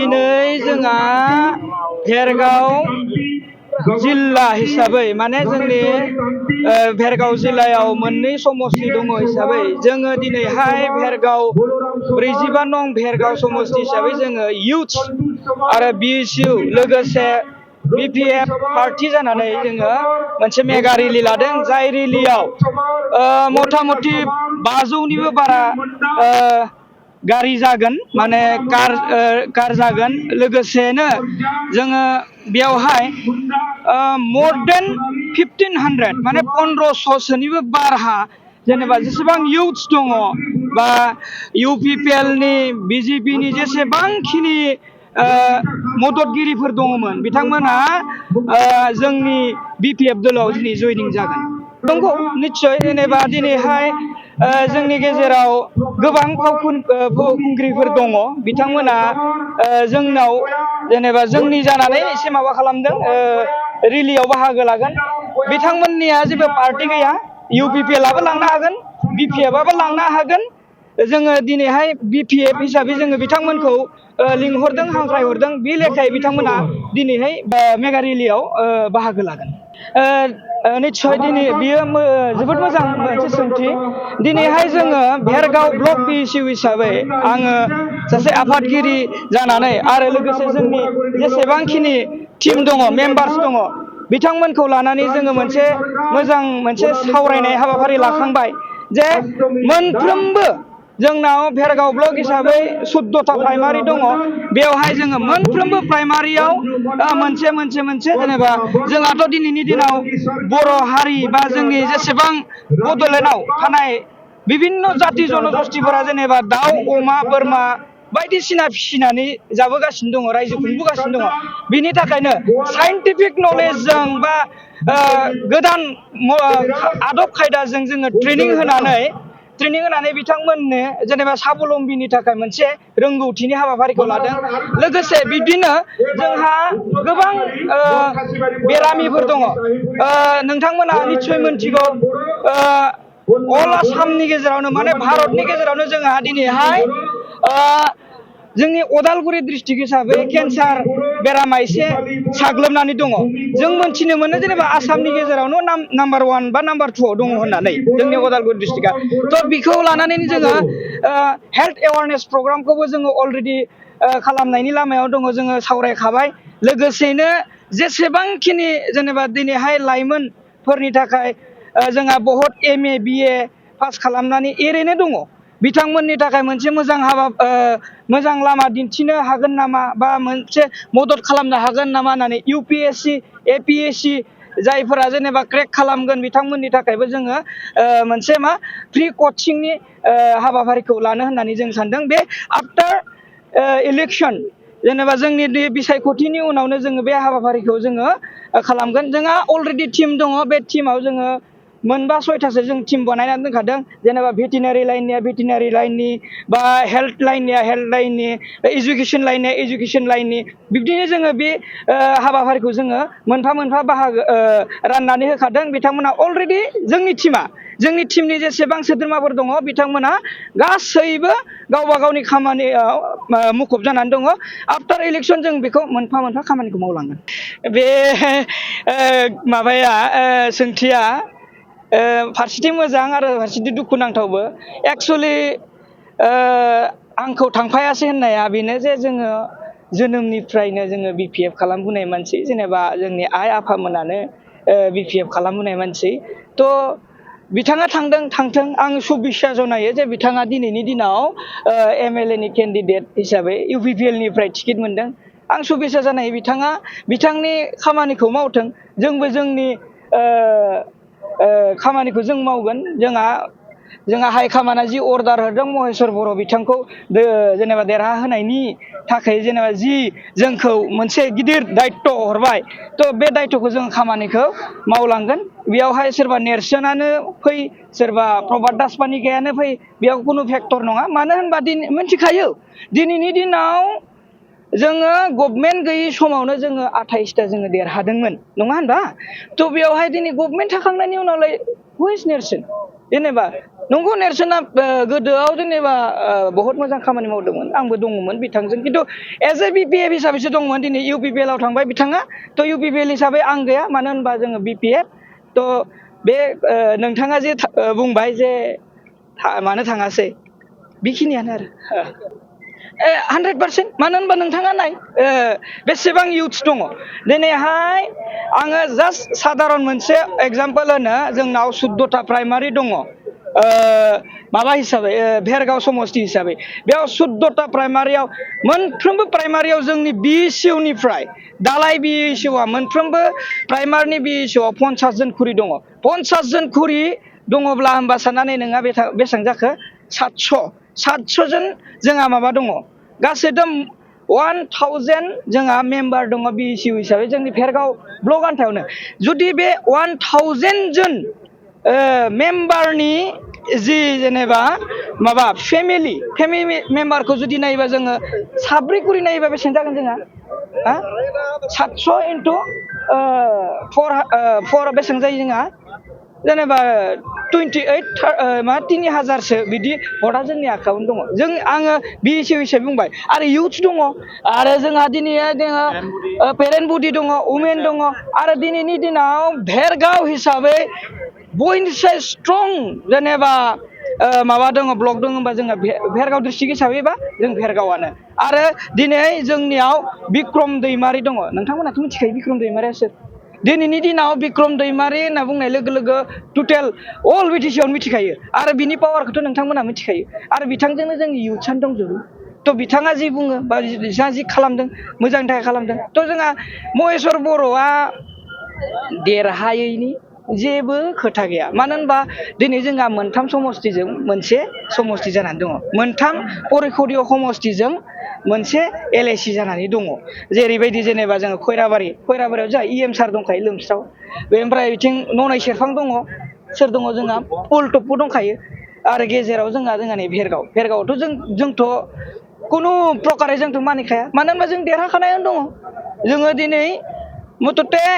दिनै जोंहा भेरगाव जिल्ला हिसाबै माने जोंनि भेरगाव जिल्लायाव मोननै समस्ति दङ हिसाबै जोङो दिनैहाय भेरगाव 45 नं भेरगाव समस्ति हिसाबै जोङो इउथ्स आरो बिएसइउ लोगोसे बिपिएफ पार्टी जानानै जोङो मोनसे मेगा रेलि लादों जाय रेलियाव मथा मथि 500निबो बारा गारि जागोन माने कार जागोन लोगोसेनो जोङो बेयावहाय more than 1500 माने 1500सोनिबो बारहा जेनेबा जेसेबां इउथ्स दङ बा इउपिपिएलनि बिजेपिनि जेसेबांखिनि मददगिरिफोर दङमोन बिथांमोनहा जोंनि बिपिएफ दलाव दिनै जयनिं जागोन नंगौ निश्चय जेनेबा दिनैहाय जोंनि गेजेराव गोबां फावखुंग्रिफोर दङ बिथांमोना जोंनाव जेनेबा जोंनि जानानै एसे माबा खालामदों रेलियाव बाहागो लागोन बिथांमोननिया जेबो पार्टी गैया इउपिपिएलआबो लांनो हागोन बिपिएफआबो लांनो हागोन जोङो दिनैहाय बिपिएफ हिसाबै जोङो बिथांमोनखौ लिंहरदों हांख्रायहरदों बे लेखायै बिथांमोना दिनैहाय मेगा रेलियाव बाहागो लागोन निश्चय दिनै बियो जोबोद मोजां मोनसे सोंथि दिनैहाय जोङो भेरगाव ब्लक बिएसइउ हिसाबै आङो सासे आफादगिरि जानानै आरो लोगोसे जोंनि जेसेबांखिनि टीम दङ मेम्बार्स दङ बिथांमोनखौ लानानै जोङो मोनसे मोजां मोनसे सावरायनाय हाबाफारि लाखांबाय जे मोनफ्रोमबो जोंनाव भेरगाव ब्लक हिसाबै 14टा प्राइमारि दङ बेवहाय जोङो मोनफ्रोमबो प्राइमारियाव मोनसे जेनेबा जोंहाथ' दिनैनि दिनाव बर' हारि बा जोंनि जेसेबां बड'लेण्डआव थानाय बिभिन्न जाति जनगोष्ठीफोरा जेनेबा दाउ अमा बोरमा बायदिसिना फिसिनानै जाबोगासिनो दङ रायजो खुंबोगासिनो दङ बिनि थाखायनो साइन्टिफिक नलेजजों बा गोदान आदब खायदाजों जोङो ट्रेनिं होनानै बिथांमोननो जेनेबा साबलम्बिनि थाखाय मोनसे रोंगौथिनि हाबाफारिखौ लादों लोगोसे बिदिनो जोंहा गोबां बेरामिफोर दङ नोंथांमोना निस्सय मोनथिगौ अल आसामनि गेजेरावनो माने भारतनि गेजेरावनो जोंहा दिनैहाय जोंनि उदालगुरि डिस्ट्रिक्ट हिसाबै केन्सार बेरामा एसे साग्लोबनानै दङ जों मोनथिनो मोनो जेनेबा आसामनि गेजेरावनो नाम्बार 1 बा नाम्बार 2 आव दङ होननानै जोंनि उदालगुरि डिस्ट्रिक्टआ थ' बेखौ लानानै जोङो हेल्थ एवारनेस प्रग्रामखौबो जोङो अलरेडि खालामनायनि लामायाव दङ जोङो सावरायखाबाय लोगोसेनो जेसेबांखिनि जेनेबा दिनैहाय लाइमोनफोरनि थाखाय जोंहा बहुत MA BA पास खालामनानै एरैनो दङ बिथांमोननि थाखाय मोनसे मोजां लामा दिन्थिनो हागोन नामा बा मोनसे मदद खालामनो हागोन नामा होननानै UPSC APSC जायफोरा जेनेबा क्रेक खालामगोन बिथांमोननि थाखायबो जोङो मोनसे फ्रि कचिंनि हाबाफारिखौ लानो होननानै जों सानदों बे आफ्टार इलेक्सन जेनेबा जोंनि बिसायख'थिनि उनावनो जोङो बे हाबाफारिखौ जोङो खालामगोन जोंहा अलरेडि टिम दङ बे टिमाव जोङो मोनबा 6टासो जों टिम बानायनानै दोनखादों जेनेबा भेटेनारि लाइननिया भेटेनारि लाइननि बा हेल्थ लाइननिया हेल्थ लाइननि एजुकेसन लाइननिया एजुकेसन लाइननि बिब्दिनो जोङो बे हाबाफारिखौ जोङो मोनफा बाहागो राननानै होखादों बिथांमोना अलरेडि जोंनि टिमनि जेसेबां सोद्रोमाफोर दङ बिथांमोना गासैबो गावबा गावनि खामानियाव मुखुब जानानै दङ आफ्टार इलेक्सन जों बेखौ मोनफा खामानिखौ मावलांगोन बे माबाया सोंथिया फारसेथिं मोजां आरो फारसेथिं दुखुनांथावबो एक्चुअलि आंखौ थांफायासै होननाया बेनो जे जोङो जोनोमनिफ्रायनो जोङो बिपिएफ खालामबोनाय मानसि जेनेबा जोंनि आइ आफामोनानो बिपिएफ खालामबोनाय मानसि थ' बिथाङा थांथों आं सुबिस्सा जनायो जे बिथाङा दिनैनि दिनाव MLA नि केन्डिडेट हिसाबै इउपिपिएलनिफ्राय टिकेट मोनदों आं सुबिस्सा जानाय बिथांनि खामानिखौ मावथों जोंबो जोंनि खामानिखौ जों मावगोन जोंहा हाइकमान्डआ जि अर्डार होदों महेश्वर बर' बिथांखौ जेनेबा देरहाहोनायनि थाखाय जेनेबा जि जोंखौ मोनसे गिदिर दायित्व हरबाय थ' बे दायित्वखौ जों खामानिखौ मावलांगोन बेयावहाय सोरबा नेर्सोनानो फै सोरबा प्रभात दास पानिग्रायानो फै बेयाव खुनु फेक्टर नङा मानो होनबा मिथिखायो दिनैनि दिनाव जोङो गभर्नमेन्ट गैयै समावनो जोङो 28टा जोङो देरहादोंमोन नङा होनबा थ' बेयावहाय दिनै गभर्नमेन्ट थाखांनायनि उनावलाय हु इज नेरसोन जेनेबा नंगौ नेरसोना गोदोआव जेनेबा बहुत मोजां खामानि मावदोंमोन आंबो दङमोन बिथांजों खिन्थु एज ए बिपिएफ हिसाबैसो दंमोन दिनै इउपिपिएल आव थांबाय बिथाङा थ' इउपिपिएल हिसाबै आं गैया मानो होनबा जोङो बिपिएफ थ' बे नोंथाङा जे बुंबाय जे मानो थाङासै बेखिनियानो आरो 100% मानो होनबा नोंथाङा नाय बेसेबां इउथ्स दङ दिनैहाय आङो जास्ट साधारन मोनसे एग्जाम्पल होनो जोंनाव 14टा प्राइमारि दङ माबा हिसाबै भेरगाव समस्ति हिसाबै बेयाव 14टा प्राइमारियाव मोनफ्रोमबो प्राइमारियाव जोंनि बिएसइउनिफ्राय दालाय बिएसइउआ मोनफ्रोमबो प्राइमारिनि बिएसइउआव 50 जन खुरि दङ 50 जन खुरि दङब्ला होमबा साननानै नोंहा बेसेबां जाखो 700 जन जोंहा माबा दङ गासै 1000 जोंहा मेम्बार दङ बिएसइउ हिसाबै जोंनि भेरगाव ब्लक आन्थायावनो जुदि बे 1000 जन मेम्बारनि जि जेनेबा माबा फेमिलि मेम्बारखौ जुदि नायोबा जोङो साब्रै खुरि नायोबा बेसेबां जागोन जोंहा 700 इन्टु 4 बेसेबां जायो जोंहा जेनेबा 3000सो बिदि भटा जोंनि आखायावनो दङ जों आङो बिएसइउ हिसाबै बुंबाय आरो इउथ्स दङ आरो जोंहा दिनै जोङो पेरेन्ट बडि दङ उमेन दङ आरो दिनैनि दिनाव भेरगाव हिसाबै बयनिफ्राय स्ट्रं जेनेबा माबा दङ ब्लक दङ होनबा जोंहा भेरगाव डिस्ट्रिक्ट हिसाबैबा जों भेरगावआनो आरो दिनै जोंनियाव बिक्रम दैमारि दङ नोंथांमोनाथ' मिथिखायो बिक्रम दैमारिया सोर दिनैनि दिनाव बिक्रम दैमारि होनना बुंनाय लोगो लोगो टटेल अल बिटिसिआवनो मिथिखायो आरो बिनि पावारखौथ' नोंथांमोना मिथिखायो आरो बिथांजोंनो जोंनि इउथ्सआनो दंजोबो थ' बिथाङा जि बुङो बा बिथाङा जि खालामदों मोजांनि थाखाय खालामदों थ' जोंहा महेश्वर बर'आ देरहायैनि जेबो खोथा गैया मानो होनबा दिनै जोंहा मोनथाम समस्तिजों मोनसे समस्ति जानानै दङ मोनथाम परिखदीय समस्तिजों मोनसे एलआइसि जानानै दङ जेरैबायदि जेनेबा जोङो खैराबारियाव जोंहा इएम सार दंखायो लोमस्राव बेनिफ्राय बिथिं ननाय सेरफां दङ सोर दङ जोंहा पलटपबो दंखायो आरो गेजेराव जोंहा नै भेरगावआवथ' जोंथ' खुनु प्रकारै जोंथ' मानिखाया मानो होनबा जों देरहाखानायानो दङ जोङो दिनै मथथे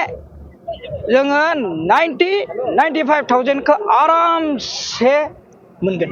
जोङो 95,000खौ आरामसे मोनगोन